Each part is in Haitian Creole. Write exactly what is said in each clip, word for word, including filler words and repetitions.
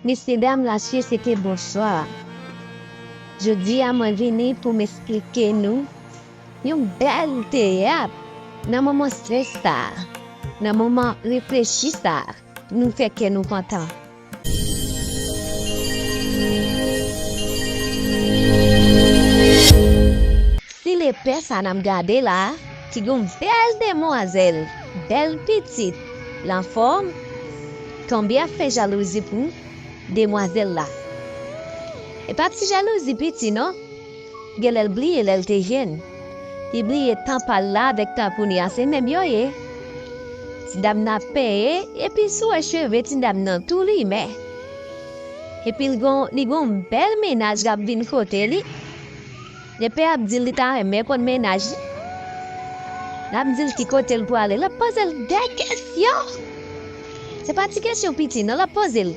Mesye dam, lasye, se te bonswa. Jodi a, mwen vini pou m esplike nou yon bèl teyat nan moman estrès sa a, nan moman reflechi sa a, nou fè kè nou kontan. Si lepè sa n ap gade la a, ki gen yon bèl demwazèl, bèl pitit, l anfòm, konbyen ap fè jalouzi pou demwazèl la? E pa ti jalouzi piti non. Genlè l bliye lè l te jèn. Li bliye tan pa l la avèk tan kounye a se menm yo ye. Ti dam nan ap penyen, epi si w wè cheve ti dam nan tou limen. Epi l gon, li gon bèl mennaj k ap vin kote li. Lepè ap di l li ta renmen konn mennaj li. L ap di l ki kote l pwale. L ap poze l de kesyon. Se pa ti kesyon piti non l ap poze l.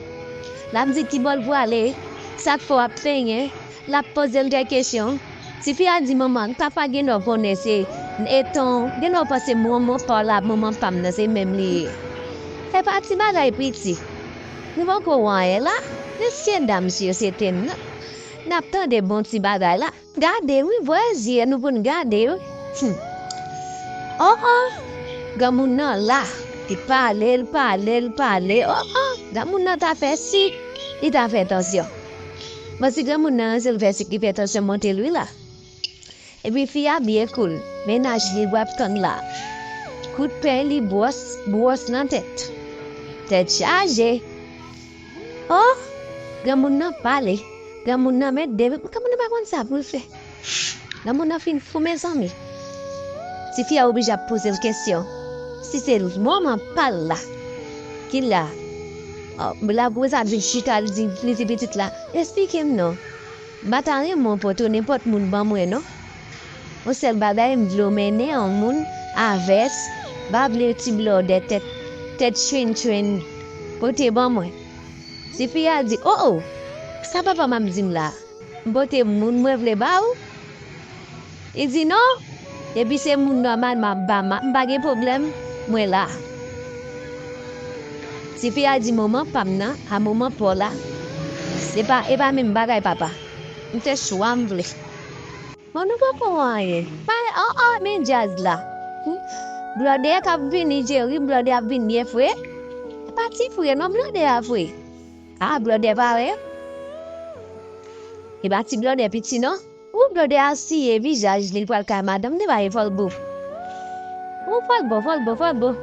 L ap di ki bò l pwale, sa k fè w ap penyen. L ap poze l de kesyon. Tifi a di, manman, papa gen lè w konnen se etan, gen lè w panse manman pa w la, manman pa m nan, se menm li ye. Se pa ti bagay piti. Nou poko wè anyen la. Mesye dam, sosyete n nan, n ap tande bon ti bagay la. Gade wi, vwè zye nou pou n gade wi. Hmm. Oh oh. Granmoun nan la. Li pale, li pale, li pale. Oh oh. Granmoun nan ta fè sik, li ta fè tansyon. Bon, si granmoun nan ranse l fè sik, li fè tansyon monte l wi la. Epi fi a byen koul. Mennaj li w ap tann la. Kout peny li bwòs, bwòs nan tèt. Tèt chaje. Oh! Granmoun nan pale. Granmoun nan met de, granmoun nan pa konn sa pou l fè. Granmoun nan fin fou, mezanmi. Tifi a oblije ap poze l kesyon. Si se manman pa l la ki la, oh, l ap wè sa vin chita, li di, li di pitit la, esplike m non. M pa ta renmen w pote w nenpòt moun ban mwen non. Yon sèl bagay, m vle w mennen yon moun avè s, m pa vle ti blòdè tèt, tèt chwenn chwenn pote ban mwen. Tifi a di, o o, sa papa m ap di m la? M pote moun mwen vle ba ou? Li di non, depi se moun nòmal m ap ba, m pa gen pwoblèm, mwen la. Tifi a di, moman pa m nan a moman pa w la, se pa, e pa menm bagay papa. M fè chwa m vle. Bon, nou poko wè anyen. Pa, oh oh, men djaz la. Hmm. Blòdè k ap vini, Jerry, blòdè ap vin byen fre. E pa ti fre non, blòdè a fre. Ah, blòdè parèt. E pa ti blòdè piti non. Ou blòdè a siye vizaj li, l pral kay madanm li, bay fòlbo. Ou fòlbo, fòlbo, fòlbo.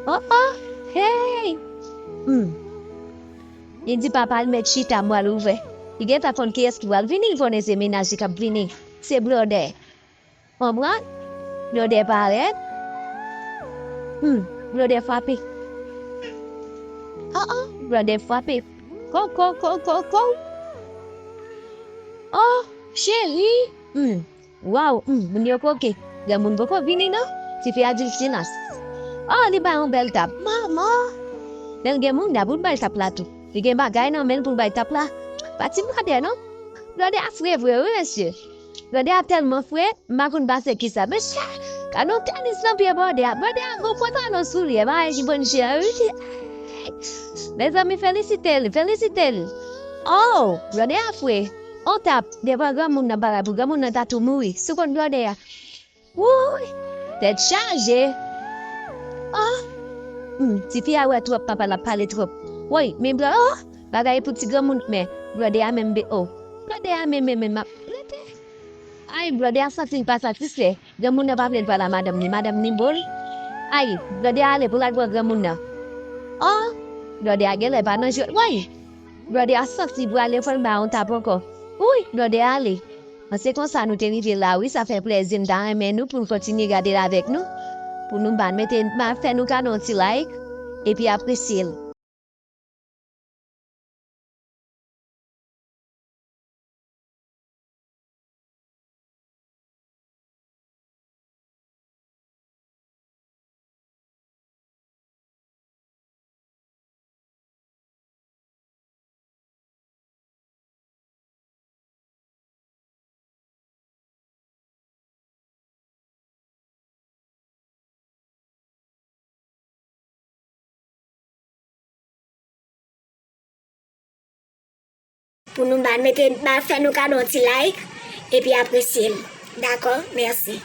Oh oh, hey. Hmm. Li di papa l mèt chita, m pral ouvè. Li gentan konn kiyès ki pral vini, li konnen se mennaj li k ap vini. Se blòdè. Konprann? Blòdè parèt. Hmm, blòdè frape. Oh oh, blòdè frape. Ko, ko, ko, ko, ko. Oh, cheri. Hmm. Waw, hmm, moun yo koke. Granmoun poko vini non. Tifi a di l silans. Oh, li bay yon bèl tap. Manman! Lè l gen moun, dapou l bay tap la tou. Li gen bagay nan men l pou l bay tap la. Pa ti blòdè non. Blòdè a fre vre wi, mesye. Blòdè a tèlman fre, m pa konn pase kisa. Mesye, gade yon tenis nan pye blòdè a. Blòdè a gon pantalon soulye, bagay ki vann chè wi. Mezanmi, felisite l, felisite l. Oh, blòdè a fre. On tap devan granmoun nan bagay pou granmoun nan ta tou mouri. Sou kont blòdè a. Wouy! Tèt chaje! Oh! Hmm, tifi a wè twòp, papa l ap pale twòp. Woy, men blòdè, oh! Bagay pou ti granmoun, men blòdè a menm be, oh! Blòdè a menm, menm, menm ap rete. Ay, blòdè a santi l pa satisfè. Granmoun nan pa vle l pale a madanm li, madanm li bo l. Ay, blòdè a ale pou l al pran granmoun nan. Oh! Blòdè a genlè pa nan jwèt. Woy! Blòdè a santi l prale, fò l ba yon tap ankò. Wouy! Blòdè a ale. An, se konsa nou te rive la wi, sa fè plèzi, m ta renmen nou pou n kontinye gade l avèk nou, pou nou ba mete, ba fè nou kado yon ti like, epi apresye l. pou nou ba, mete, ba, fè nou kado yon ti like, epi apresye l. Dakò? Mèsi.